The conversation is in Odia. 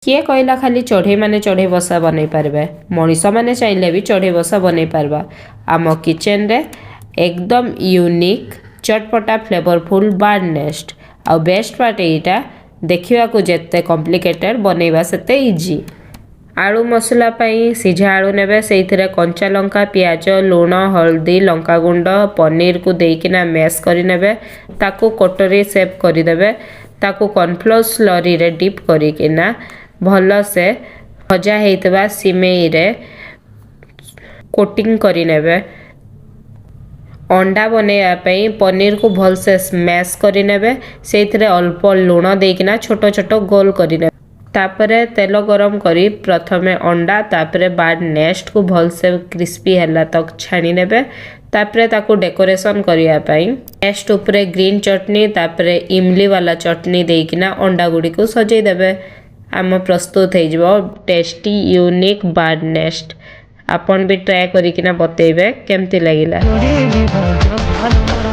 କିଏ କହିଲା ଖାଲି ଚଢ଼େଇମାନେ ଚଢ଼େଇ ବସା ବନେଇ ପାରିବେ? ମଣିଷମାନେ ଚାହିଁଲେ ବି ଚଢ଼େଇ ବସା ବନେଇ ପାରିବା। ଆମ କିଚେନରେ ଏକଦମ ୟୁନିକ୍, ଚଟପଟା, ଫ୍ଲେଭରଫୁଲ୍ ବାର୍ଡ଼ ନେଷ୍ଟ। ଆଉ ବେଷ୍ଟ ପାର୍ଟ, ଏଇଟା ଦେଖିବାକୁ ଯେତେ କମ୍ପ୍ଲିକେଟେଡ଼, ବନେଇବା ସେତେ ଇଜି। ଆଳୁ ମସଲା ପାଇଁ ସିଝା ଆଳୁ ନେବେ। ସେଇଥିରେ କଞ୍ଚା ଲଙ୍କା, ପିଆଜ, ଲୁଣ, ହଳଦୀ, ଲଙ୍କାଗୁଣ୍ଡ, ପନିରକୁ ଦେଇକିନା ମ୍ୟାସ୍ କରିନେବେ। ତାକୁ କଟୋରୀ ସେପ୍ କରିଦେବେ। ତାକୁ କର୍ଣ୍ଣଫ୍ଲୋର୍ ସ୍ଲରିରେ ଡିପ୍ କରିକିନା ଭଲସେ ଭଜା ହେଇଥିବା ସିମେଇରେ କୋଟିଂ କରିନେବେ। ଅଣ୍ଡା ବନେଇବା ପାଇଁ ପନିରକୁ ଭଲସେ ସ୍ମାସ୍ କରିନେବେ। ସେଇଥିରେ ଅଳ୍ପ ଲୁଣ ଦେଇକିନା ଛୋଟ ଛୋଟ ଗୋଲ କରିନେବେ। ତାପରେ ତେଲ ଗରମ କରି ପ୍ରଥମେ ଅଣ୍ଡା, ତାପରେ ବାର୍ଡ଼ ନେଷ୍ଟକୁ ଭଲସେ କ୍ରିସ୍ପି ହେଲା ତକ୍ ଛାଣି ନେବେ। ତାପରେ ତାକୁ ଡେକୋରେସନ୍ କରିବା ପାଇଁ ନେଷ୍ଟ ଉପରେ ଗ୍ରୀନ୍ ଚଟନି, ତାପରେ ଇମଲି ବାଲା ଚଟନି ଦେଇକିନା ଅଣ୍ଡା ଗୁଡ଼ିକୁ ସଜେଇ ଦେବେ। ଆମ ପ୍ରସ୍ତୁତ ହେଇଯିବ ଟେଷ୍ଟି, ୟୁନିକ୍ ବାର୍ଡ଼ ନେଷ୍ଟ। ଆପଣ ବି ଟ୍ରାଏ କରିକିନା ବତେଇବେ କେମିତି ଲାଗିଲା। ଯୋଡ଼ିବି ଭାଗ୍ୟ।